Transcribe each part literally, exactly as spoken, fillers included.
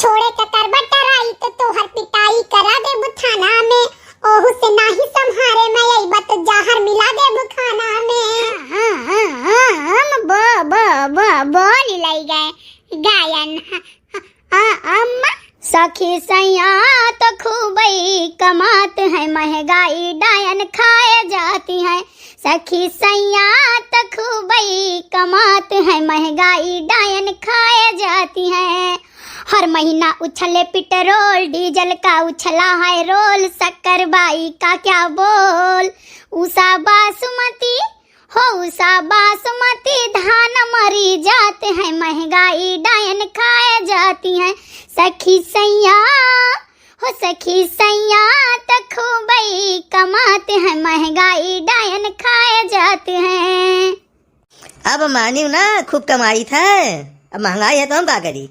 थोड़े के करबा टराई तो तोहर पिटाई करा देबू थाना में। ओहू से नाही संभारे में अइबा तो जहर मिला देबू खाना में। हाँ, हाँ, हाँ, हम ब-, ब-, ब-, बोली लई गए गायन। हाँ, हाँ, अम्मा। सखी सैया तो खूबई कमात है, महंगाई डायन खाए जाती है। सखी सैया तो खूबई कमात है, महंगाई डायन खाए जाती है। हर महीना उछले पेट्रोल, डीजल का उछला है रोल, शक्कर बाई का क्या बोल। उषा बासमती, हो उषा बासमती धान मरी जात है, महंगाई डायन खाए जाती है। सखी सैया, हो सखी सैया, त खूबई कमात है, महंगाई डायन खाए जात है। अब मानियो ना, खूब कमाइत है, अब महंगाई है तो हम का करी?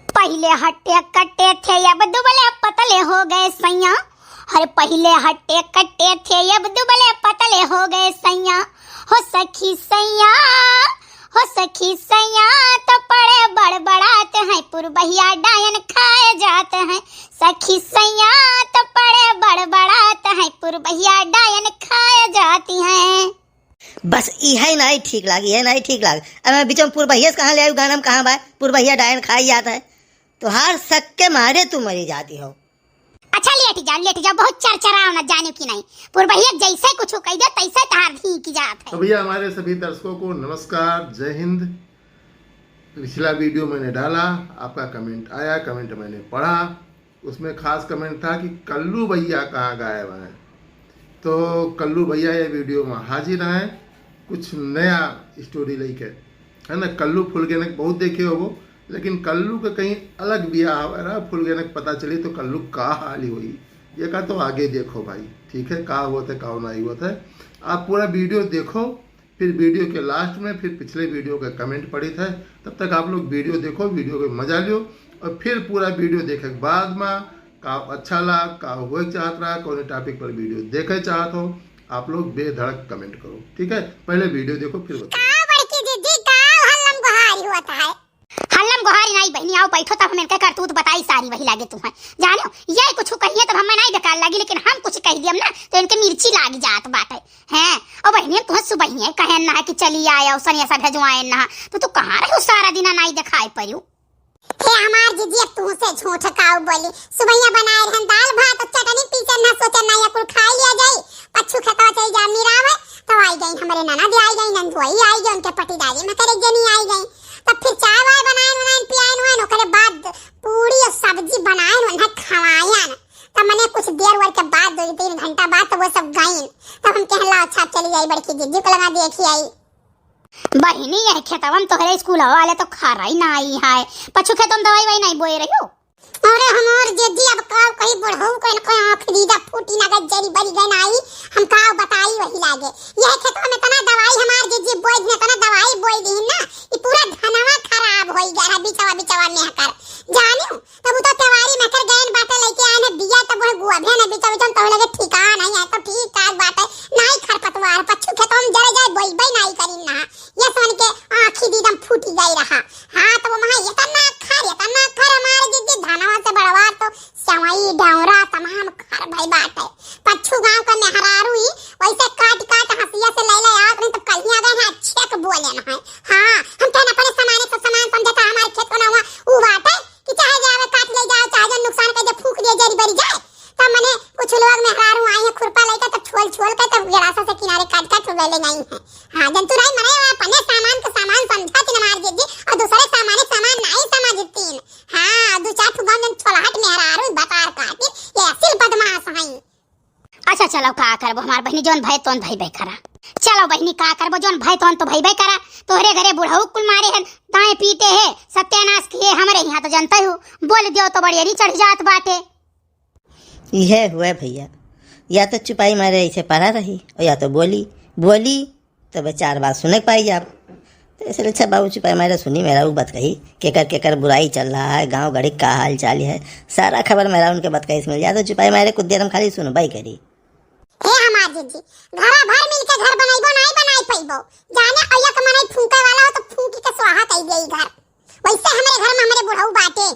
पहिले हट्टे कट्टे थे, अब दुबले पतले हो गए सैया। अरे पहिले हट्टे कट्टे थे, अब दुबले पतले हो गए सैया। हो सखी सैया, हो सखी सैया, तो पड़े बड़बड़ात हैं, पुरबहिया डायन खाए जात हैं। सखी सैया, तो पड़े बड़बड़ात हैं, पुरबहिया डायन खाए जाती हैं। बस इहे नाई ठीक लाग, इहे नाई ठीक लाग। अब मैं बीच में पुरबहिया से कहाँ ले आयु, गाना में कहाँ बा, पुरबहिया डायन खाई जात है। तोहार शक के मारे तू मरी जाती हो। अच्छा लेट जा, लेट जा, बहुत चरचराओ ना, जाने की नहीं। पुरबहिया जैसे कुछ कह दे तैसे तहार धी की जात है। तो भैया हमारे सभी दर्शकों को नमस्कार, जय हिंद। पिछला वीडियो मैंने डाला, आपका कमेंट आया, कमेंट मैंने पढ़ा। उसमें खास कमेंट था कि कल्लू भैया कहाँ गायब हैं। तो कल्लू भैया ये वीडियो में हाजिर हैं, कुछ नया स्टोरी लेके, है ना। कल्लू फुलगेनक बहुत देखे होबो, लेकिन कल्लू के कहीं अलग बियाह हो रहा, फुलगेनक पता चली तो कल्लू का हाल ही होई, ये का तो आगे देखो भाई, ठीक है, का होत है, का नहीं होत है। आप पूरा वीडियो देखो, फिर वीडियो के लास्ट में फिर पिछले वीडियो का कमेंट पढ़ित है। तब तक आप लोग वीडियो देखो, वीडियो के मजा लियो और फिर पूरा वीडियो देखे के बाद में का अच्छा लाग, का होए के चाहत रहा, कौन टॉपिक पर वीडियो देखे चाहत हो, आप लोग बेधड़क कमेंट करो, ठीक है। पहले वीडियो देखो फिर बताओ। का बड़की दीदी, का हल्लम गुहारी होत है? हल्लम गोहारी नाई बहिनी, आओ बैठो तब हम इनके करतूत बताई सारी, वही लागे तुम्हें। जानियो, ये कुछ कहिए तब हमें नाई बेकार लागी, लेकिन हम कुछ कह दियम ना तो इनके मिर्ची लाग जात बाटे। हैं, और बहिनी हम तुम्हें सुबहिए कहे ना है कि चली आए और सनिया सा भेजवाए ना, तो तू कहाँ रहो सारा दिन नाई दिखाई पड़ियो? हे हमार जीजी, अब तू से झूठ काऊ बोली, सुबहिया बनाए रहन दाल भात और चटनी पीसे ना, सोचे ना या कुल खाई लिया जाई, पच्छू खेतवा चली जा निरावे, तो आई गई हमरे ननद, आई गई नंदुआई, आई गई उनके पटीदारी में करे जनी आई गई। तब फिर चाय वाय बनाए उनाए पियाए उनाए, ओकरे बाद पूरी और सब्जी बनाए उन्हें खवायन। तब मने कुछ देर वर के बाद, दो तीन घंटा बाद, तो वो सब गईन। तब हम कहला, "अच्छा, अब चली जाई बड़की जीजी को लगा देखी आई।" बहिनी, यह खेतवा में तोहरे स्कूल वाले तो खरा ही ना आई है, पच्छू खेतवा में दवाई वाई नहीं बोए रही हो? अरे हमार जीजी, अब का कही, बुढ़ऊ के इनका आँख दीदा फूटी ना गई, जरी बरी गई ना आई, हम का बताई वही लागे। यह खेतवा में इतना दवाई हमार जीजी बोई दिन, इतना दवाई बोई दिन ना, ये पूरा धनवा खराब होई गया है बिचवा बिचवा में हकर। जानियो, तब उ तो तेवारी में हकर गैन बाटे लेके आए हैं बिया, तब वह गुआ भेन बिचवा बिचवा में तो लगे ठिकान है, तो ठीक ठाक बाटे, नाई खरपतवार, पच्छू खेतवा में जरे जाए बोई बई नाई करीन ना, ये सुन के आँखी दीदम फूटी गई रहा। हाँ, तो वो वहाँ इतना खर, इतना खर हमारे दीदी, धनवा से बड़वा तो सेवई, ढौरा, तमाम खर भई बाटे। पच्छू गाँव का मेहरारू ही वैसे काट काट हंसिया से ले ले आवत रही, तो कहीं आ गए हैं, अच्छे के बोले ना है। हाँ, हम कहना अपने सामान से सामान समझता, हमारे खेत को ना हुआ, ऊ बाटे कि चाहे जावे काट ले जाओ, चाहे जो नुकसान कर दे, फूक दे, जरी बरी जाए। तब मने कुछ लोग मेहरारू आई हैं खुरपा लेके, तब छोल छोल के तब गिलासा से किनारे काट काट ले ले गई हैं। हाँ, जंतु राई मने अपने सामान के सामान समझा थी हमार जीजी, और दूसरे सामान के सामान नहीं समझती। हाँ, दो चार ठो गाँव जन छोलहट मेहरारू बतार काटी, ये असिल बदमाश हैं। अच्छा चलो, का करबो हमार बहिनी, जौन भय तौन भय बे करा। चलो बहिनी, का करबो, जौन भय तौन तो भय बे करा। तोहरे घरे बुढ़ऊ कुल मारे हैं, दाएं पीटे है, सत्यानाश किए हमरे यहाँ तो जनते हो, बोल दियो तो बड़ेरी चढ़ जात बाटे। इहे हुए भैया, या तो चुपाई मारे ऐसे पड़ा रही और या तो बोली, बोली तबे चार बात सुने के पाई जाब। तो इसलिए अच्छा बाबू चुपाई मारे सुनी मेहरारू बतकही, केकर केकर बुराई चल रहा है, गाँव गढ़ी का हाल चाल है, सारा खबर मेहरारू उनके बतकही से मिल जाए। तो चुपाई मारे कुछ देर हम खाली सुनबई करी। हे हमार जीजी, घरा भर मिल के घर बनइबो, नाई बनाई पइबो। जाने अइया के मनई फूंके वाला हो तो फूंक के स्वाहा कई देई घर। वैसे हमरे घर में हमरे बुढ़ऊ बाटे।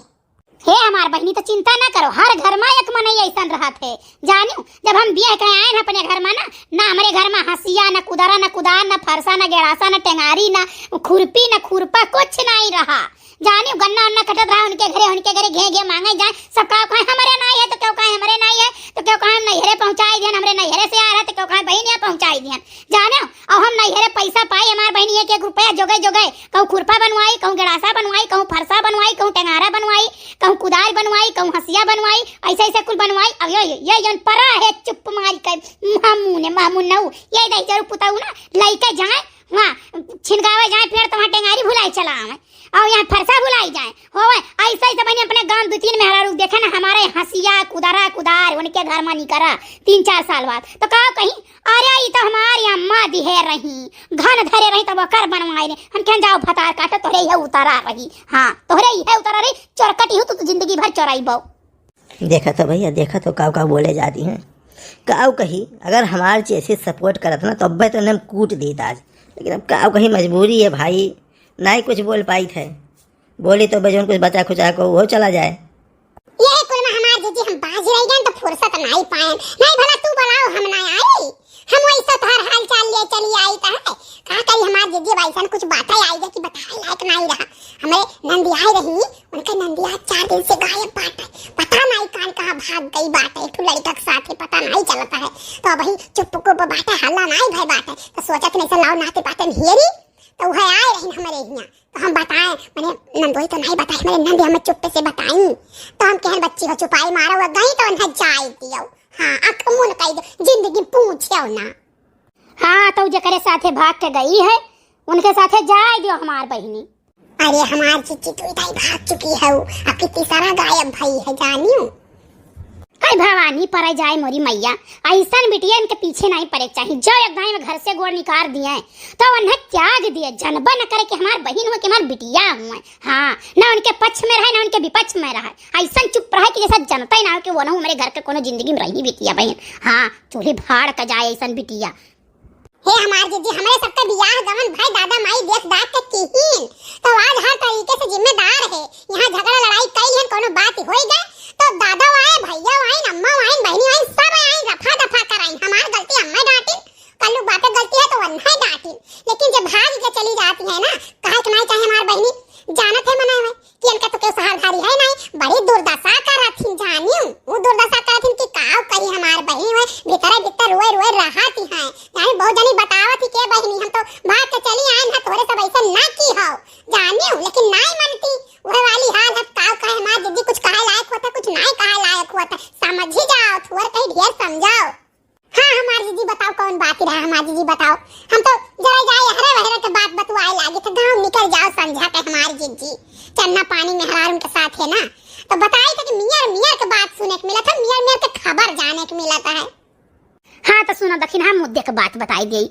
हे बहिनी, तो चिंता ना करो, हर घर मा एक मनई अइसन रहत है। जानियो, जब हम बियाह के आएन अपने घर मा ना, ना हमरे घर मा हंसिया, ना कुदरा, ना कुदार, ना फरसा, ना गेड़ासा, ना टेंगारी, ना खुरपी, ना खुरपा, कुछ नाहीं रहा। जानियो, गन्ना उन्ना कटत रहा उनके घरे, उनके घरे घे घे माँगे जाए, सब केहू कहे हमरे नाहीं है, तो केहू कहे हमरे नाहीं है, तो केहू कहे हम नैहरे पहुँचाई दिहन, हमरे नैहरे से आ रहा, तो केहू कहे बहिन यहाँ पहुँचाई दिहन। जानियो, अब हम नैहरे पैसा पाई, हमार बहिनी एक एक रुपया जोगे जोगे, कहूँ खुरपा बनवाई, कहूँ गेड़ासा बनवाई, कहूँ फरसा बनवाई, कहूँ टेंगारा बनवाई, कहूँ कुदार बनवाई, कहूँ हंसिया बनवाई, अइसे अइसे कुल बनवाई। अब ये, ये, ये जौन परा है चुप मारी के, महमून है, महमून नऊ, ये दही जरू पुताऊ ना, लइके जाए, वहाँ छिनगावे जाए, फिर तो वहाँ टेंगारी भुलाई चला आवे, और यहाँ फरसा भुलाई जाए। होवे, अइसे अइसे बहिनी अपने गाँव दू तीन मेहरारू देखे ना, हमारे हंसिया, कुदारा, कुदार, उनके घर मा निकरा, तीन चार साल बाद, तो का कहीं, अरे, ई तो हमारी अम्मा दिहे रही, घन धरे रही, तब ओकर बनवाए रहे। हम कहेन, जाओ भतार काटो, तोहरे इहे उतरा रही। हाँ, तोहरे इहे उतरा रही, चोरकटी हो, तू तो जिंदगी भर चोराइबो। देखा तो भइया, देखा तो काऊ काऊ बोले जाती हैं। काऊ कही, अगर हमार जैसे support करत ना, तो अब्बे तो हम कूट देत आज। लेकिन अब काऊ कही, मजबूरी है भाई, नाहीं कुछ बोल पाइत है। बोली तो बे जौन कुछ बचा खुचा को वो चला जाए। ये कुल मा हमार जिज्जी हम बाझ रही गन तो फुर्सत नाहीं पाएन। नाहीं भला तू बोलाओ, हम ना आई। हम वैसे तोहर हाल चाल ले चली आई त है। का करी हमार जिज्जी, वैसन कुछ बात आई गई कि बताए लायक नाहीं रहा। हमरे नंदी आई रही, उनके नंदिया चार दिन से गायब बाटे। पता नाहीं कान कहाँ भाग गई बाटे। एक ठो लड़का के साथ है, पता नाहीं चलता है। तो अबही चुप कुप बाटे, हल्ला नाहीं भय बाटे। तो सोचा कि नहीं से लाओ नाते पाते हेरी, तो वह आए रही हमरे हियाँ। तो हम बताए, मने नंदोई तो नाहीं बताए, मने नंद हमें चुप्पे से बताई। तो हम कहन बच्ची हो चुपाई मारो, वो गई तो उन्हें जाए दियो। हाँ, आँख मुन कई दो, जिंदगी पूछो ना। हाँ, तो जेकरे साथे भाग के गई है, उनके साथे जाए दियो हमार बहिनी। अरे हमार जिज्जी, तू इधर भाग चुकी है, अब की तीसरा गायब भई है, जानियो। हाय भवानी, परे जाए मोरी मैया, अइसन बिटियन के पीछे नाहीं परे के चाही। जो एक दाईं में घर से गोड़ निकाल दिए, तो उन्हें त्याग दिए, जनबे न करे कि हमार बहिन हुए, कि हमार बिटिया हुए। हाँ, न उनके पक्ष में रहे, न उनके विपक्ष में रहे, अइसन चुप रहे कि जैसे जनता ही ना हो कि वो ना हमारे घर के कोनो जिंदगी में रही बिटिया बहिन। हाँ, चूल्हे भाड़ का जाए अइसन बिटिया। हे हमार जिज्जी, हमरे सबके बियाह गवन भाई दादा माई देख दाख के किहीन, तो आज हर तरीके से जिम्मेदार है। यहाँ झगड़ा लड़ाई कई लिहन, कोनो बात होई गए, तो दादा आए, भैया आइन, अम्मा आइन, बहिनी आइन, सब आइन, रफा दफा कराइन। हमार गलती अम्मा डांटिन, कल्लू बापे गलती है तो वन्ना डांटिन, लेकिन जब भाग के चली जाती है ना, कहे के नाहीं चाहे हमार बहिनी, जानत है मना है कि इनका तो केहू सहारधारी है नाहीं, बड़ी दुर्दशा करत हिन जानियो। वो दुर्दशा करत हिन कि काव कही हमार बहिन हुए, भीतरे भीतर रोए रोए रहत ही हैं। जानी बहुत जनी बतावत ही के बहिनी, हम तो भाग के चली आए ना, तोरे सब ऐसे ना की हो जानियो, लेकिन नाहीं मनती। वह वाली हाल है, काव कहे हमार जिज्जी, कुछ कहे लायक होता, कुछ नाहीं कहे लायक होता, समझी जाओ, थोर कहीं ढेर समझाओ। हाँ, हमार जिज्जी बताओ, कौन बात रहा हमार जिज्जी बताओ। हम तो जरा जाए हरे वहरे के बात बतुआए लागे थे, गाँव निकल जाओ संझा के हमार जिज्जी। चन्ना पानी मेहरारून के साथ है ना, तो बताई थे कि मियर मियर के बात सुने के मिला था, मियर मियर के खबर जाने के मिला था है। हाँ, तो सुनो दखिन, हम मुद्दे के बात बताई देई।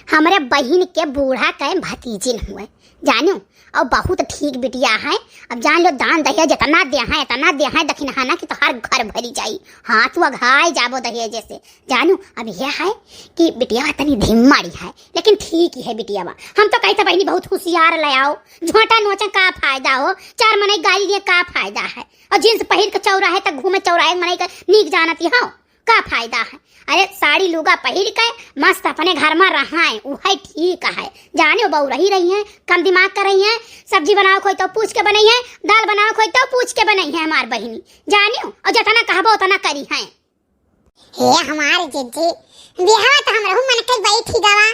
हमरे बहिन के बूढ़ा के भतीजिन हुए, जानियो, और बहुत ठीक बिटिया है। अब जान लो, दान दहेज इतना दे हैं, इतना दे हैं दखिनहाना कि तोहार घर भरी जाई। हाँ, तू अघाई जाबो दहेज से। जानियो, अब यह है कि बिटियावा तनी ढिम्माड़ी है, लेकिन ठीक ही है बिटियावा। हम तो कही थे बहिनी बहुत होशियार ले आओ, झोंटा नोचे का फायदा हो, चार मनई गाली दिए का फायदा है, और जींस पहिर के चौराहे तक घूमे, चौराहे मनई का नीक जानती हो। का फायदा है? अरे साड़ी लुगा पहिर के मस्त अपने घर मा रहा है, उहै ठीक है। जानियो बहू रही रही है, कम दिमाग कर रही है। सब्जी बनाओ खोई तो पूछ के बनई है, दाल बनाओ खोई तो पूछ के बनई है हमार बहिनी। जानियो, और जितना कहबो उतना करी है। हे हमार जिज्जी, बियाह तो हमरहू मन के बैठी गवा,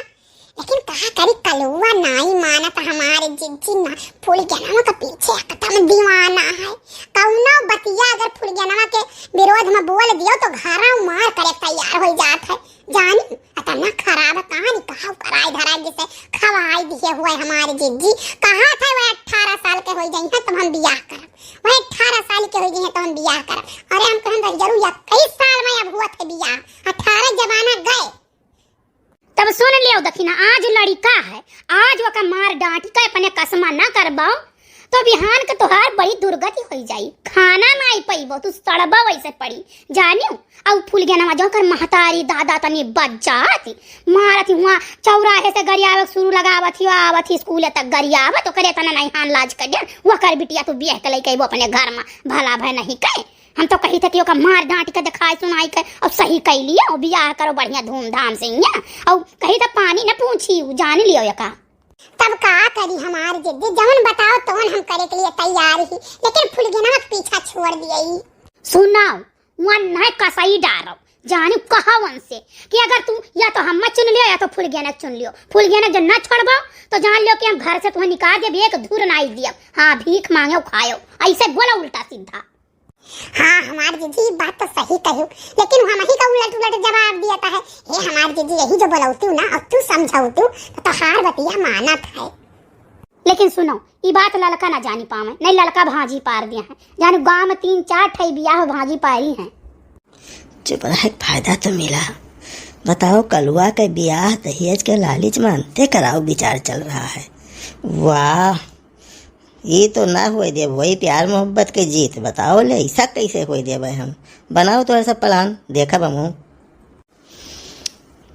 लेकिन कहा करी कलुआ नाई मानत हमार जिज्जी ना, फुलगेनवा के पीछे एकदम दीवाना है। कौनो बतिया अगर फुलगेनवा के विरोध मा बोल दियो तो घरा मार करे तैयार हो जात है। जानी अतना खराब कहानी कहा कराए धराए जिसे खवाई दिए हुए हमार जिज्जी। कहा थे वह अठारह साल के हो जाई है तब हम बियाह करब, वह अठारह साल के हो जाई है तब हम बियाह करब। अरे हम कहन रही जरूर इक्कीस साल मा अब हुआ थे बियाह, अठारह जमाना गए। तब सुन लियो दखिना, आज लड़िका है, आज ओका मार डांट के अपने कसमा ना करबाओ, तो बिहान के तोहार बड़ी दुर्गति होई जाई। खाना ना पइबो, तू सड़बा वइसे पड़ी, जानियो। अउ फुलगेनवा जो कर महतारी दादा तनी बच जाती, मारत हुआ चौराहे से गरियावे शुरू लगावत ही, आवत ही स्कूल तक गरियावत, ओकरे तना नहीं हान लाज कर दिया, वो कर बिटिया तू बियाह के लइके अइबो अपने घर में, भला भय नहीं कहे। हम तो कही थे कि ओका मार डांट के दिखाई सुनाई के अउ सही कइ लियो, बियाह करो बढ़िया धूमधाम से हियाँ, अउ कही थे पानी न पूछी, जान लियो एका। तब का करी हमार जिज्जी, जवन बताओ तवन हम करे के लिए तैयार ही, लेकिन फुलगेनवा के पीछा छोड़ दियई। सुनाओ, वन नहीं कसई डारो, जानी कहा वन से कि अगर तू या तो हम चुन लियो या तो फुलगेना के चुन लियो। फुलगेना के जो ना छोड़बो तो जान लियो कि हम घर से तुम्हें निकाल देब, एक धूर नाई दियब। हाँ, भीख मांगे खायो, ऐसे बोला उल्टा सीधा। हाँ, हमार जिज्जी, ई बात तो सही कहो, लेकिन हमही का उलट उलट जवाब दिया था है। हे हमार जिज्जी, यही जो बोलौती ना, अब तू समझौती, तो तोहार बतिया मानत है। लेकिन सुनो, ई बात ललका ना जानी पावे, नहीं ललका भाजी पार दिया है, जाने गांव में तीन चार ठई बियाह भाजी पारी हैं। चुप रहे, फायदा तो मिला। बताओ, कलुआ के बियाह दहेज के लालच में अंते कराओ विचार चल रहा है। वाह, ये तो ना होए देब, वही प्यार मोहब्बत के जीत। बताओ ले, ऐसा कैसे होए देब हम? बनाओ तो ऐसा प्लान, देखब हमहूँ।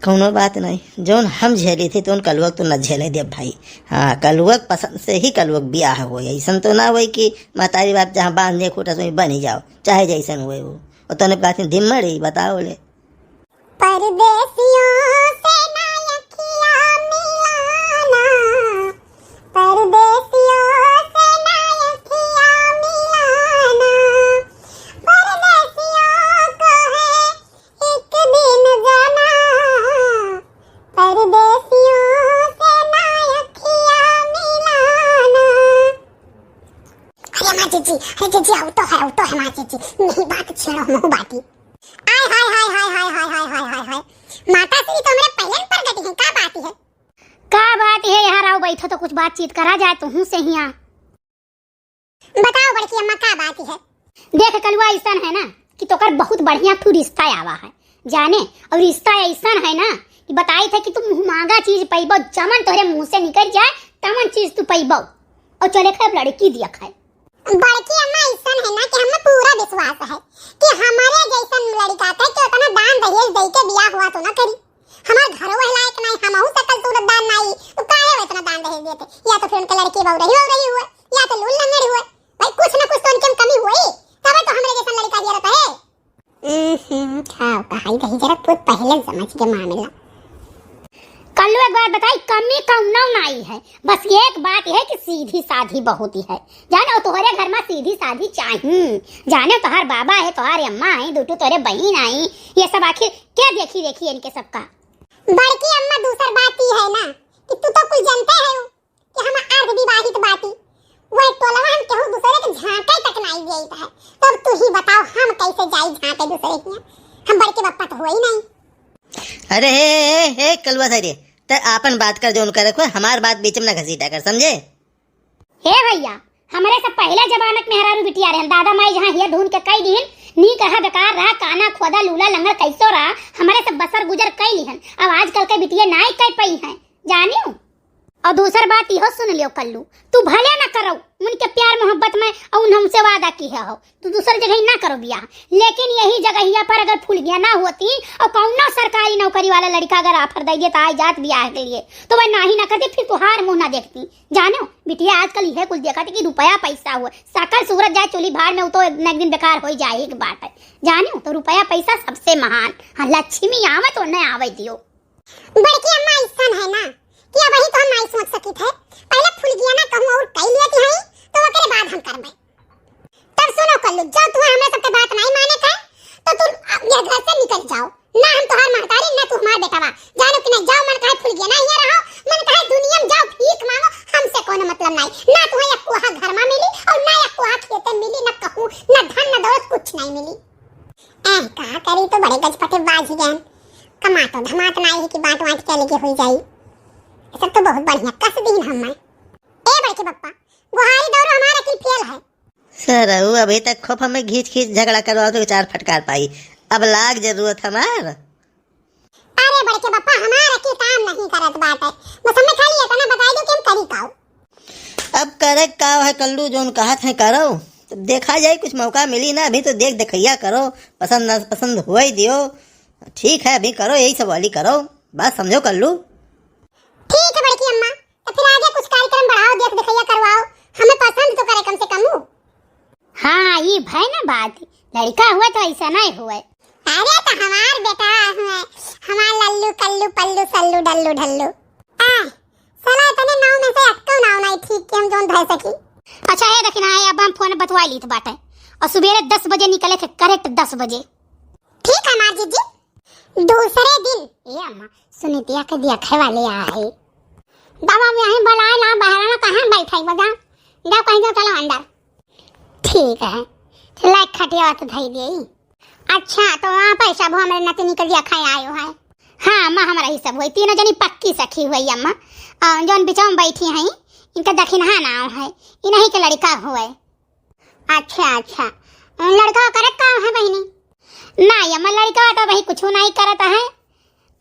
कौनो बात नहीं, जौन हम झेली थी, तौन कलुआ के तो न झेले देब भाई। हाँ, कलुआ के पसंद से ही कलुआ के बियाह होए। ऐसन तो ना होए कि महतारी बाप जहाँ बांध दे खूटा, वहीं बनी जाओ, चाहे जैसन होए वो। और तने बात में दिम मड़ी, बताओ ले। परदेसियों से ना अखियाँ मिलाना, परदेसियों से ना अखियाँ मिलाना, परदेसियों को है एक दिन जाना, परदेसियों से ना अखियाँ मिलाना। अरे हमार जिज्जी, अरे जिज्जी, आओ तो है, आओ तो है हमार जिज्जी, नहीं बात छेड़ो, मुँह बाटी। आय हाय हाय हाय हाय हाय हाय हाय हाय हाय। माता श्री तो हमरे पहले ही प्रगट हैं, का बात है? का बात है, यहाँ आओ बैठो तो कुछ बातचीत करा जाए तुहूँ से हियाँ। बताओ बड़की अम्मा, का बात है? देख कलुआ, ऐसन है ना कि तोकर बहुत बढ़िया ठू रिश्ता आवा है, जाने, और रिश्ता ऐसन है ना कि बताई थे कि तू मुँह मांगा चीज पइबो, जमन तोहरे मुँह से निकल जाए तमन चीज तू पइबो। और चले खाए लड़की दिया खाए। बड़की अम्मा, ऐसन है ना कि हमें पूरा विश्वास है कि हमारे जैसन लड़का के, के उतना दान दहेज दे के बियाह हुआ तो ना करी। हमार घरो वह लायक नहीं, हमहू सकल सूरतदार नहीं, तो काहे वो इतना दान दहेज देते? या तो फिर उनके लड़की बहू रही, बहू रही हुए, या तो लूल लंगड़ हुए। भाई कुछ ना कुछ तो उनके में कमी हुई, तबे तो हमरे जैसन लड़का दिया रहता है। हम्म, खाओ कहाई दही जरा तू पहले समझ के मामला। कल्लू एक बात बताई, कमी कौनो नाई है, बस एक बात है कि सीधी साधी बहुत ही है। जाने तोहरे घर में सीधी साधी चाही, जाने तोहार बाबा है, तोहार अम्मा है, दो ठो तोहरे बहिन आई, ये सब आखिर क्या देखी देखी इनके सबका? बड़की अम्मा, दूसर बात ई है ना कि तू तो कुछ जानते है कि हम अर्ध विवाहित बाटी, वह टोलवा हम केहू दूसरे के झांके तक नाई देत है। तब तू ही बताओ, हम कैसे जाई झांके दूसरे के? हम बड़के बप्पा तो होई नहीं। अरे हे, हे, हे, कलुआ सारे, ते आपन बात कर, जौन करे को, हमार बात बीच में ना घसीटा कर, समझे? हे भैया, हमरे से पहले जमाना के मेहरारू बिटिया रहन, दादा माई जहाँ हिया ढूंढ के कई दिहिन, नीक रहा, बेकार रहा, काना, खोदा, लूला, लंगड़, कैसो रहा, हमरे से बसर गुजर कई लिहन। अब आजकल के बिटिया नाई कई पई हैं, जानियो। और दूसर बात इहो सुन लियो कल्लू, तू भले ना करो उनके प्यार मोहब्बत में और उन हमसे वादा किहे हो, तू दूसर जगह ही ना करो बियाह, लेकिन यही जगहिया पर अगर फुलगिया ना होती और कौनो सरकारी नौकरी वाला लड़का अगर offer दे देता आई जात बियाह के लिए, तो वह ना ही ना करती, फिर तुहार मुंह ना देखती। जानो बिटिया, आजकल यह कुल देखा थी कि रुपया पैसा हुआ, सकल सूरत जाए चूल्ही भाड़ में, वो तो एक न एक दिन बेकार हो ही जाए, एक बात है। जानो तो रुपया पैसा सबसे महान, हाँ, लक्ष्मी आवे तो न आवे दियो। बड़की अम्मा, ऐसन है ना कि अबही तो हम नाई सोच सकित है। पहले फुलगिया ना कहूँ और कई लियत है, तो ओकरे बाद हम करबे। तब सुनो कल्लू, जो तुम्हें हमरे सबके बात नाई माने थे, तो तुम अब यह घर से निकल जाओ। ना हम तुम्हार महतारी, ना तुम्हार बेटवा। जानो कि नहीं, जाओ, मन कहे फुलगिया ना हिया रहो, मन कहे दुनिया में जाओ, भीख मांगो, हमसे कोनो मतलब नाई। ना तुम्हें एक कोहा घर में मिली और ना एक कोहा खेते मिली, ना कहूँ, ना धन, ना दौलत, कुछ नाई मिली। एह, का करी, तो बड़े गजपटे बाज ही गए। कमात धमात नाई है कि बांट वांट के लगे हुई जाई। सब तो बहुत बढ़िया कस दीन हम। ए बड़के बप्पा, गुहारी दौरो हमार अकिल फेल है। सरऊ अभी तक खूब हमें घींच खींच झगड़ा करवाओ तो चार फटकार पाई, अब लाग जरूरत हमार। अरे बड़के बप्पा, हमार अकिल काम नहीं करत बाटे, बस हमें खाली इतना बताई दो कि हम करी काऊ। अब करे का है कल्लू, जौन कहत है करो। तो देखा जाए, कुछ मौका मिली ना, अभी तो देख देखैया करो, पसंद ना पसंद हुआ ही दियो। ठीक है, अभी करो, यही सब वाली करो, बात समझो कर लू। ठीक है बड़की अम्मा, तो फिर आगे कुछ कार्यक्रम बढ़ाओ, देख देखैया करवाओ, हमें पसंद तो करे कम से कम। हाँ, ई भय ना बात, लड़का हुआ तो ऐसा नहीं हुआ। अरे तो हमार बेटा हुआ, हमार लल्लू कल्लू पल्लू सल्लू डल्लू ढल्लू। आ, साला इतने नाव में से एक्को नाव नहीं ठीक कि हम जोन धर सकी। अच्छा, ये देखी ना, ये अब हम फोन बतवा लीत बाटे और सुबेरे दस बजे निकले थे, करेक्ट दस बजे। ठीक है हमार जीजी, दूसरे दिन। ए अम्मा, सुनीतिया के देखे वाले आए। दवा में यहीं बुलाए ला, बहरा में कहाँ बैठाई बजा? जाओ कहीं जाओ, चलो अंदर। ठीक है, लाइक खटिया तो धई दे। अच्छा, तो वहाँ पे सब हमरे नतनी के देखे आयो है? हाँ अम्मा, हमरा ही सब हुई, तीनों जनी पक्की सखी हुई अम्मा। और जौन बिचवा में बैठी हैं, इनका दखिनहा नाव है, इन्हीं के लड़का हुए। अच्छा, अच्छा। लड़का करत का है बहिनी? ना अम्मा, लड़का तो भाई कुछ नहीं करत है।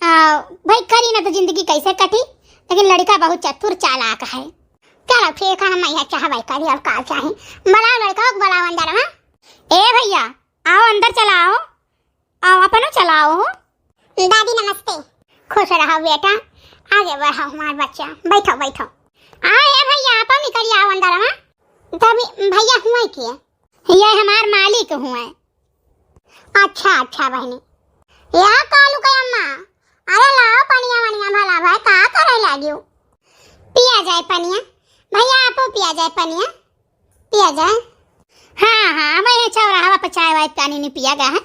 आ, भाई करी ना तो जिंदगी कैसे कटी, लेकिन लड़का बहुत चतुर चालाक है। चलो ठीक है, हम यहाँ चाहबे करी, अब का चाही? बुलाओ लड़का को, बुलाओ अंदर में। ए भैया, आओ अंदर चला आओ, आओ अपनो चला आओ। दादी नमस्ते। खुश रहो बेटा, आगे बढ़ो हमार बच्चा, बैठो बैठो। आओ ए भैया, आप निकल आओ अंदर में। तभी भैया हुए के? ये हमार मालिक हुए। अच्छा अच्छा बहनी। या कालू के अम्मा, अरे लाओ पनिया वनिया भला भाई, का करे लागियो? पिया जाए पनिया, भैया आपो पिया जाए पनिया, पिया जाए। हाँ हाँ, वही चौराहा पे चाय वाय पानी नहीं पिया गया है,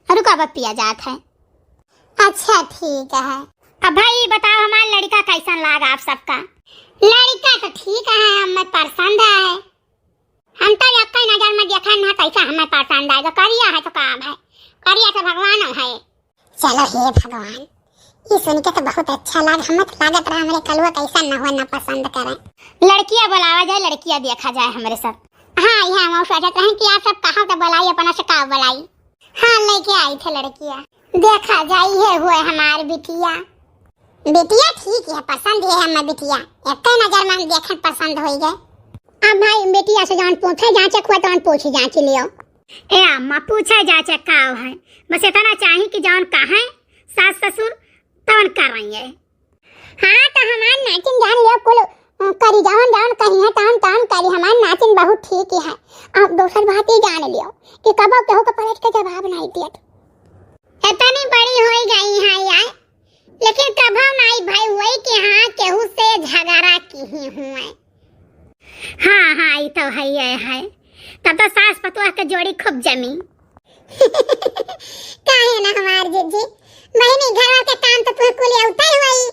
रुका अब पिया जात है। अच्छा ठीक है। अब भाई बताओ हमार लड़का कैसन लागा आप सबका? लड़का तो ठीक है, हमें पसंद है। हम तो एक्कै नजर में देखन ना, कैसा हमें पसंद आए। तो करिया है तो का है, करिया तो भगवान है। चलो हे भगवान, ई सुन के तो बहुत अच्छा लाग। हमें तो लागत रहा हमरे कलुआ कैसा न हुआ, ना पसंद करे। लड़किया बुलावा जाए, लड़किया देखा जाए हमरे सब। हाँ, यहाँ हम सोचत रहे कि आप सब कहाँ तो बुलाई, अपना से का बुलाई। हाँ, लेके आई थे लड़किया। देखा जाए, ये हुए हमार बिटिया। बिटिया ठीक है, पसंद है हमें बिटिया। एक्कै नजर में हम देखन पसंद होई गए। अब भाई बेटिया से जौन पूछे जांचे खुआ तौन पूछ जांच लियो। ए अम्मा, पूछे जांचे का है, बस इतना चाही कि जौन कहें सास ससुर तवन कर रही है। हाँ, तो हमार नाचिन जान लियो कुल, अ, करी जौन जौन कही है तौन तौन करी, हमार नाचिन बहुत ठीक है। अब दोसर बात ही जान लियो कि कबो केहू के पलट के जवाब नहीं दियत। इतनी बड़ी होई गई है यार, लेकिन कभो नाई भाई हुई कि हाँ केहू से झगड़ा किही हुए। हाँ हाँ, ई तो है, ये है। तब तो सास पतोह के जोड़ी खूब जमी। काहे ना हमार जीजी, बहिनी घरवा के काम तो तुहे कुल आउते होई।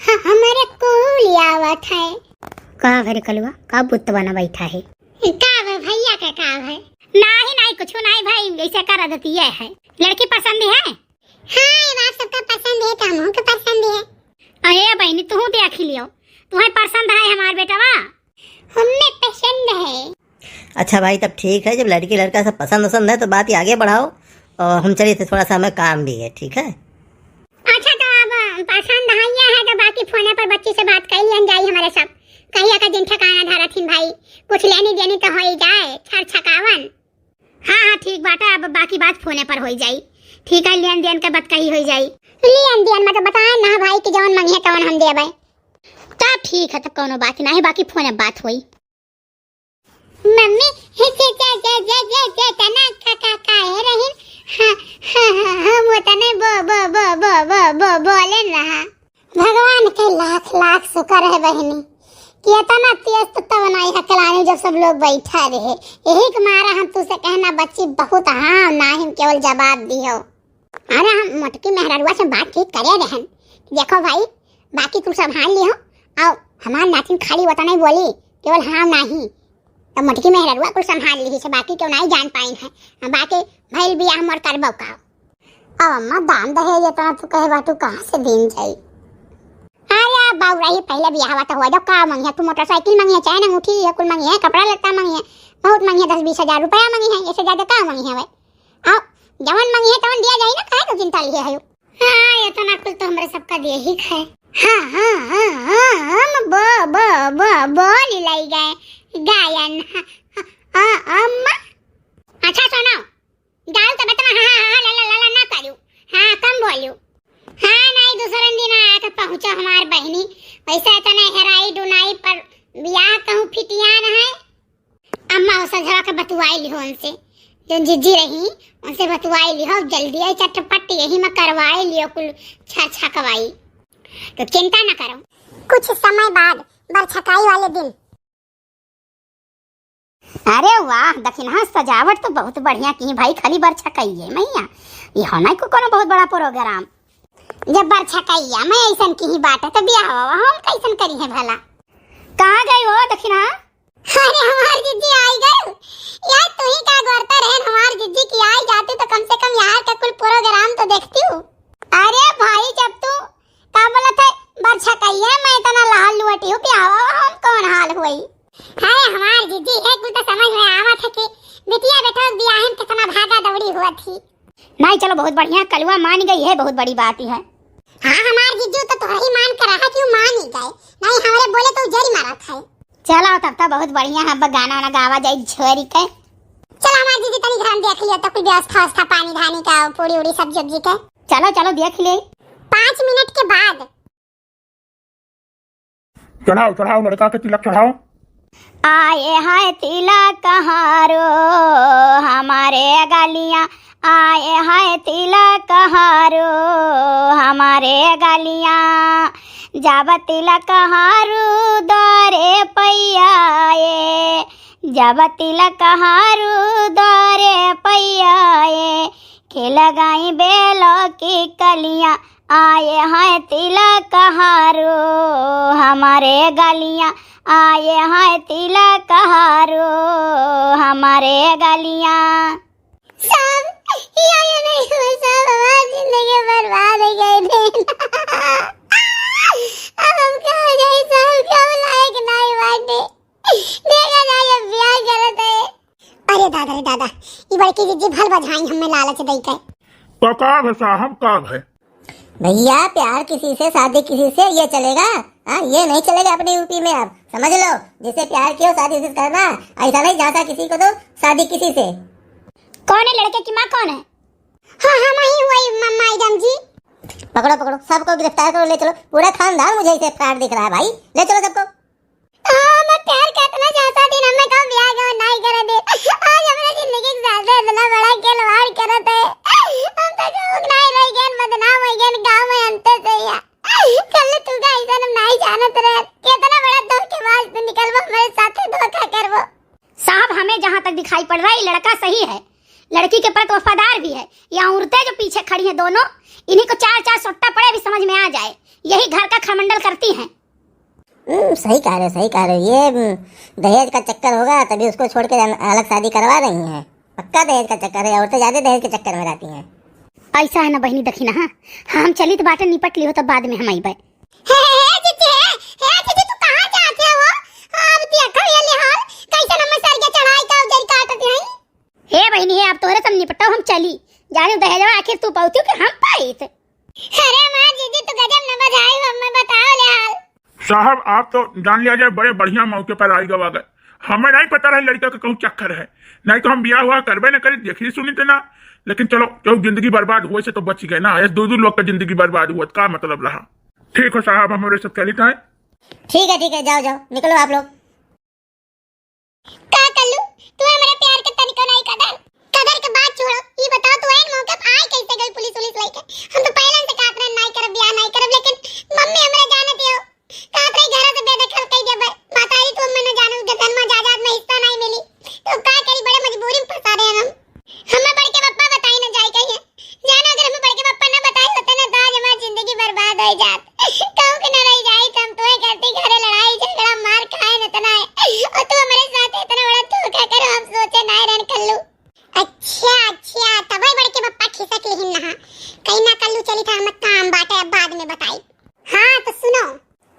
हाँ, हमरे कुल आवत है। का भरे कलुआ, का बुत बना बैठा है? का भे भैया के का भे? नाही नाही, कुछ नाही भाई, ऐसे कर देती है। लड़की पसंद है? हाँ, ये बात सबका पसंद है, तो हमहू के पसंद है। अरे बहनी, तू देख लियो, तुम्हें पसंद है हमार बेटवा? हमें पसंद है। अच्छा भाई, तब ठीक है, जब लड़की लड़का सब पसंद वसंद है तो बात ही आगे बढ़ाओ, और हम चलिए थे, थोड़ा सा हमें काम भी है, ठीक है? अच्छा, तो अब पसंद है, ये है तो बाकी फोने पर बच्ची से बात कर लियन जाई हमारे सब। कहिया का दिन ठिकाना धरत हिन भाई, कुछ लेनी देनी तो हो ही जाए, छर छकावन। हाँ हाँ, ठीक बाटे, अब बाकी बात फोने पर होई जाई। ठीक है, लेन देन के बात कही होई जाई। लेन देन मतलब बताए ना भाई कि जौन मंगिहे तौन हम देबे। तब ठीक है, तब कौनो बात नहीं, बाकी फोने बात होई। मम्मी, हे जे, जे, जे, तना का, का, का, ए रहीन? हाँ, हाँ, हाँ, हम वो तने बो, बो, बो, बोलेन रहा। भगवान के लाख लाख शुक्र है बहिनी कि इतना तेज तो तब नाई हकलानी जब सब लोग बैठा रहे। यही के मारा हम तुसे कहना बच्ची बहुत हाँ ना ही केवल जवाब दियो। अरे हम मोटकी मेहररुआ से बातचीत करे रहन। देखो भाई, बाकी कुल संभाल लिहो, और हमार नातिन खाली वतने बोली, केवल हाँ नाही। तो मोटकी मेहररुआ कुल संभाल ली से बाकी केहू नाही जान पाइन है। बाकी भइल बियाह मोर करबो का। अब अम्मा, दान दहेज इतना तू कहे बाटू, कहाँ से दीन जाई? अरे अब बाऊ रही, पहले बियाहवा तो हुआ, जब का मंगिया, तू मोटरसाइकिल मंगिया, चैन अंगूठी, ये कुल मंगिया, कपड़ा लत्ता मंगिया, बहुत मंगिया, दस बीस हजार रुपया मंगिया, ऐसे ज्यादा का मंगिया भाई? आओ, जवन मंगिया तवन दिया जाई ना, काहे तू चिंता लिए है? हाँ, इतना कुल तो हमरे सबका दे ही खाए। हाँ, हाँ, हाँ, हाँ, हम बो, बो, बो, बोल लाई गए, गायन। हाँ, हाँ, हाँ, अम्मा, अच्छा सुनो, दाऊ तब इतना हाँ, हाँ, हाँ, ला, ला, ला, ला ना करू। हाँ, कम बोलू। हाँ, नाहीं, दूसरन दिन आया तो पहुँचो हमार बहिनी। वैसे इतने हेराई डुनाई पर बियाह कहूँ फिटियान है। अम्मा, वो संझवा के बतुआई लिहो उनसे, जो जिज्जी रही, उनसे बतुआई लिहो, जल्दी आई चटपट यही में करवाई लिहो कुल छर छकवाई। तो चिंता न करो। कुछ समय बाद बरछकाई वाले दिन। अरे वाह दखिनहा, सजावट तो बहुत बढ़िया किहीं भाई, खाली बरछकइया मइया, ई हो नाहीं को कोनो बहुत बड़ा program। जब बरछकइया मइया अइसन किहीं बाटे तो बियाहवा हम कइसन करिहें भला? कहाँ गई हो दखिनहा? अरे हमार जिज्जी आई गई। यार तू ही का गोरता रहन हमार जिज्जी की आई जाती तो कम से कम यहाँ का कुल program तो देखती हूँ। अरे भाई जब तू का बोलत है, बरछकइया मइया इतना लाल लुअटी हो, बियाहवा हम कौन हाल होई? अरे हमार जिज्जी है, कुल तो समझ में आवत है कि बिटिया बेटवा बियाहे में कितना भागा दौड़ी हुआ थी। नाहीं चलो बहुत बढ़िया, कलुआ मान गई है, बहुत बड़ी बात ही है। हाँ हमार जिज्जी तो तोहरा ही मान कर रहा कि वो मान ही गए, नाहीं हमरे बोले तो जरी मारत है। चलो तब तो बहुत बढ़िया है, अब गाना वाना गावा जाई छोरी के। चलो हमार जिज्जी तनी घर में देख लियो तो कोई व्यवस्था व्यवस्था पानी धानी का, पूरी उड़ी सब्जी उब्जी के। चलो चलो देख ले। पाँच मिनट के बाद। चढ़ाओ, चढ़ाओ, लड़का के तिलक चढ़ाओ। आए हैं तिलक हारो हमारे गलियाँ, आए हैं तिलक हारो हमारे गलियाँ। जब तिलक हारू द्वारे पइया ए, जब तिलक हारू द्वारे पइया ए, खिल गई बेलो की कलियाँ, आए हैं तिलक हारो हमारे गलियाँ, आए हैं तिलक हारो हमारे गलियाँ। साहब, ये आगे नहीं हो साहब, हमारी जिंदगी बर्बाद हो गई रे। अब हम कहाँ जाए साहब, कब लायक नहीं बाटे। देखा जाए, अब ब्याह करत है। अरे दादा रे दादा, ई बड़की जिज्जी भल बझाई हमें लालच दई के। तो का भे साहब, का भे? भैया, प्यार किसी से, शादी किसी से, ये चलेगा? हाँ, ये नहीं चलेगा अपने यूपी में। अब समझ लो, जिससे प्यार किया हो, शादी उसी से करना। ऐसा नहीं, जहाँ किसी को तो शादी किसी से। कौन है लड़के की माँ, कौन है? हाँ, हम ही हुई म-, मैडम जी। पकड़ो, पकड़ो, सबको गिरफ्तार करो, ले चलो। पूरा खानदान मुझे इसे फ्रॉड दिख रहा है भाई, ले चलो सबको। हाँ, मैं प्यार का इतना चाहता दिन हमें कब ब्याह के नहीं करे दे। आज हमारे जिंदगी के साथ इतना बड़ा खिलवाड़ करत है। हम तो गाँव के नहीं रह गए, बदनाम हो गए, गाँव में अंत से या। कल तू का ऐसा हम नहीं जानत रहे। कितना बड़ा धोखेबाज तू निकलबो, हमारे साथ धोखा करबो। साहब, हमें जहाँ तक दिखाई पड़ रहा है, ये लड़का सही है, लड़की के प्रति वफादार भी है। ये औरतें जो पीछे खड़ी हैं दोनों, इन्हीं को चार चार सोट्टा पड़े भी समझ में आ जाए, यही घर का खरमंडल करती हैं। हम्म, सही कह रहे हो, सही कह रहे हो। ये, हम्म, दहेज का चक्कर होगा, तभी उसको छोड़ के अन-, अलग शादी करवा रही हैं। पक्का दहेज का चक्कर है, औरतें ज्यादा दहेज के चक्कर में रहती हैं। ऐसा है ना बहिनी, देखी ना, हाँ, हाँ, हम चली तो बाटे निपट ली हो, तब बाद में हम अइबे। हे, हे, हे, जीजी, हे, हे, जीजी, तू कहाँ जात हो? अब देखो ये ले हाल, कैसे हम सर के चढ़ाई का उजर काटत हैं। हे बहिनी, हे, अब तोहरे सब निपटाओ, हम चली। जाने दहेजवा आखिर तू पाउती हो कि हम पाइत? अरे माँ, जीजी, तू गजब न बजाई हो, मैं बताओ ले हाल। साहब, आप तो जान लिया जाए, बड़े बढ़िया मौके पर आई गवा गए। हमें नहीं पता रहे लड़का का कहूँ चक्कर है, नहीं तो हम बियाह हुआ करबे न करी, देखी सुनी थे ना। लेकिन चलो, जो जिंदगी बर्बाद हुए से तो बच गए ना, ऐसे दो दो लोग का जिंदगी बर्बाद हुआ, का मतलब रहा? ठीक हो साहब, हमारे सब चलित है। ठीक है, ठीक है, जाओ, जाओ, निकलो आप लोग। का कल्लू, तू हमरा प्यार के तनिको नहीं कदर? कदर के बात छोड़ो, ई बताओ तू ऐन मौके पे आए कैसे गई पुलिस उलिस लेके? हम तो पहले से कहत रहे नहीं करब, बियाह नहीं करब, लेकिन मम्मी हमरा जानत हो, कहत रही घर से बेदखल कर देबे। बताई तू मम्मी न जानू, गदनमा जायदाद में हिस्सा नहीं मिली, तो का करी, बड़े मजबूरी में फंसा रहे हम। हमें बड़के पप्पा बताई न जाए कहीं। जाना अगर हमें बड़के पप्पा न बताए होते ना, तो आज हमारी जिंदगी बर्बाद हो जात। कहूँ के न रह जाई, तो हम तुम्हें करती घरे लड़ाई झगड़ा मार खाए न इतना है, और तू हमारे साथ इतना बड़ा धोखा करो, हम सोचे ना रहन कल्लू। अच्छा, अच्छा, तबे बड़के पप्पा खिसक लिहिन नहा। कहीं ना कल्लू चली था, हम काम बाटे, अब बाद में बताई। हाँ, तो सुनो।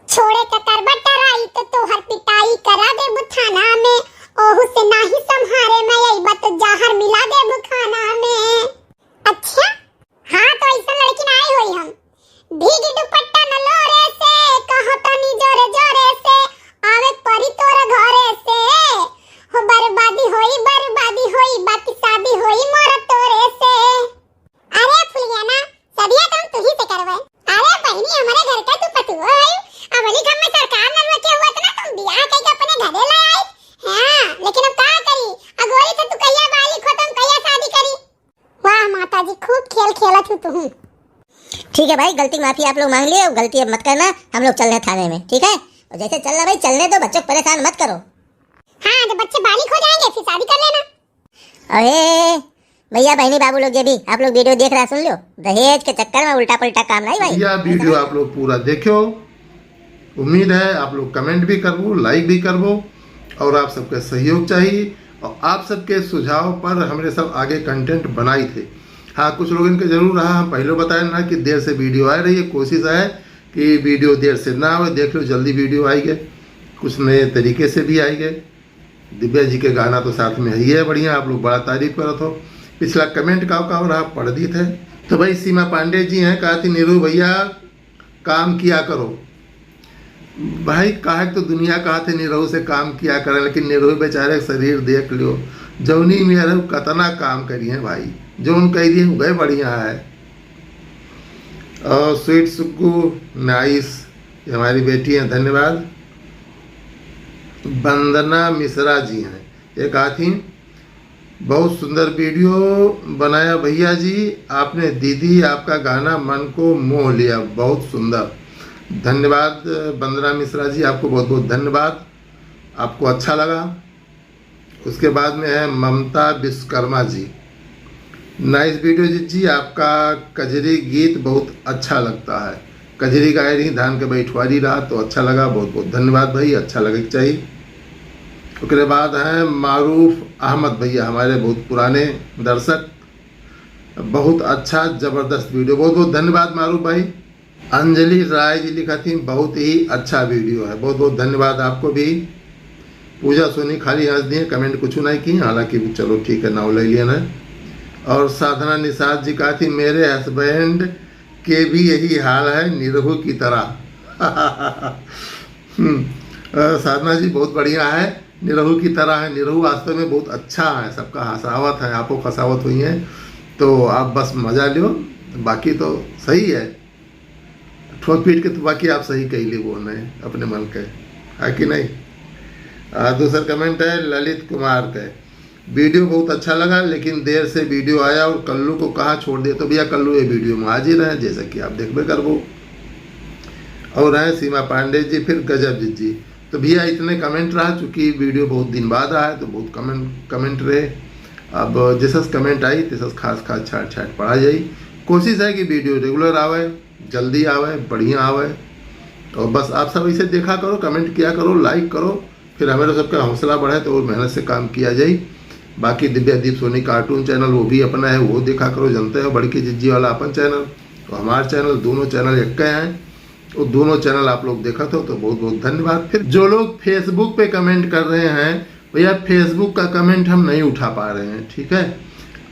छोड़े के करबा टराई तो तोहर पिटाई करा देबू थाना में। ओहू से नाही संहारे में अइबा तो जहर मिला देबू खाना में। अच्छा? हाँ, तो ऐसा लड़की ना आई होई हम। भीगी दुपट्टा न लोरे से, कहो तनी जोरे जोरे से, आवे परी तोर घरे से। हो बर्बादी होई, बर्बादी होई, बाकी शादी खेल खेलत हूँ तुहूँ। ठीक है भाई, गलती की माफी आप लोग मांग लिए, गलती अब मत करना, हम लोग चल रहे थाने में, ठीक है? और जैसे चल रहा भाई, चलने दो, बच्चों को परेशान मत करो। हाँ, जब बच्चे बालिग हो जाएंगे, फिर शादी कर लेना। अरे भैया, बहनी, बाबू लोग, जे भी आप लोग video देख रहा, सुन लो, दहेज के चक्कर में उल्टा पुल्टा काम नहीं भाई। यह video आप लोग पूरा देखो, उम्मीद है आप लोग comment भी करबो, like भी करबो, और आप सबके सहयोग चाहिए, और आप सबके सुझाव पर हमरे सब आगे content बनाई थे। हाँ, कुछ लोगन के जरूर रहा, हम पहले बताए ना कि देर से video आ रही है, कोशिश है कि video देर से ना आवे, देख लो जल्दी video आई गए, कुछ नए तरीके से भी आई गए। दिव्या जी के गाना तो साथ में ही है, बढ़िया, आप लोग बड़ा तारीफ करत हो। पिछला comment का का रहा, पढ़ दी थे। तो भाई सीमा पांडे जी हैं, कहा थी, "निरू भैया काम किया करो।" भाई काहे तो दुनिया कहा थे निरहू से काम किया करे, लेकिन निरहू बेचारे के शरीर देख लियो, जौनी मेहरारू कतना काम करी है भाई, जौन कह दिए वह बढ़िया है। और स्वीट सुग्गू, nice, ये हमारी बेटी हैं, धन्यवाद। वंदना मिश्रा जी हैं, ये कहा थी, "बहुत सुंदर video बनाया भैया जी आपने, दीदी आपका गाना मन को मोह लिया, बहुत सुंदर।" धन्यवाद वंदना मिश्रा जी, आपको बहुत बहुत धन्यवाद, आपको अच्छा लगा। उसके बाद में है ममता विश्वकर्मा जी, "Nice video जीत जी, आपका कजरी गीत बहुत अच्छा लगता है, कजरी गाए रही, धान के बैठवारी रहा तो अच्छा लगा।" बहुत बहुत धन्यवाद भाई, अच्छा लगे के चाहिए। ओकरे बाद हैं मारूफ अहमद भैया, हमारे बहुत पुराने दर्शक, "बहुत अच्छा, जबरदस्त video।" बहुत बहुत धन्यवाद मारूफ भाई। अंजलि राय जी लिखा थी, "बहुत ही अच्छा video है।" बहुत बहुत धन्यवाद आपको भी। पूजा सोनी खाली हंस दिए, comment कुछ नहीं की, हालांकि चलो ठीक है, नाव ले लिया ना। और साधना निषाद जी कहा थी, "मेरे husband के भी यही हाल है निरहू की तरह।" हम्म, अ, साधना जी बहुत बढ़िया है, निरहू की तरह है। निरहू वास्तव में बहुत अच्छा है, सबका हंसावत है, आपको फंसावत हुई है, तो आप बस मजा लियो, बाकी तो सही है। ठोक पीट के तो बाकी आप सही कही ले वो नहीं अपने मन के, है कि नहीं? आ, दूसर comment है ललित कुमार के, "video बहुत अच्छा लगा, लेकिन देर से video आया और कल्लू को कहाँ छोड़ दिया?" तो भैया कल्लू ये video में हाजिर है, जैसा कि आप देखबे करबो। और हैं सीमा पांडे जी, फिर गजब जी जी। तो भैया इतने comment रहा, चूंकि video बहुत दिन बाद आया तो बहुत comment, comment रहे। अब जैसा comment आई तैसा खास खास छाट छाट पढ़ा जाई। कोशिश है कि video regular आवे, जल्दी आवे, बढ़िया आवे। और बस आप सब इसे देखा करो, comment किया करो, like करो, फिर हमारे सबका हौसला बढ़े तो और मेहनत से काम किया जाए। बाकी दिव्या दीप सोनी cartoon channel वो भी अपना है, वो देखा करो, जानते हो बड़की जिज्जी वाला अपन channel, तो हमार channel, दोनों channel एक हैं। वो दोनों channel आप लोग देखत हो तो बहुत बहुत धन्यवाद। फिर जो लोग Facebook पे comment कर रहे हैं, भैया Facebook का comment हम नहीं उठा पा रहे हैं, ठीक है?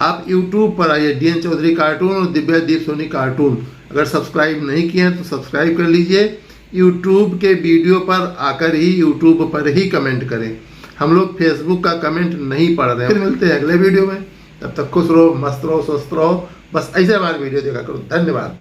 आप YouTube पर आइए, डीएन चौधरी cartoon और दिव्या दीप सोनी cartoon, अगर subscribe नहीं किए हैं तो subscribe कर लीजिए। YouTube के video पर आकर ही, YouTube पर ही comment करें, हम लोग Facebook का comment नहीं पढ़ रहे हैं। फिर मिलते हैं अगले video में, तब तक खुश रहो, मस्त रहो, स्वस्थ रहो। बस ऐसे हमारे video देखा करो। धन्यवाद।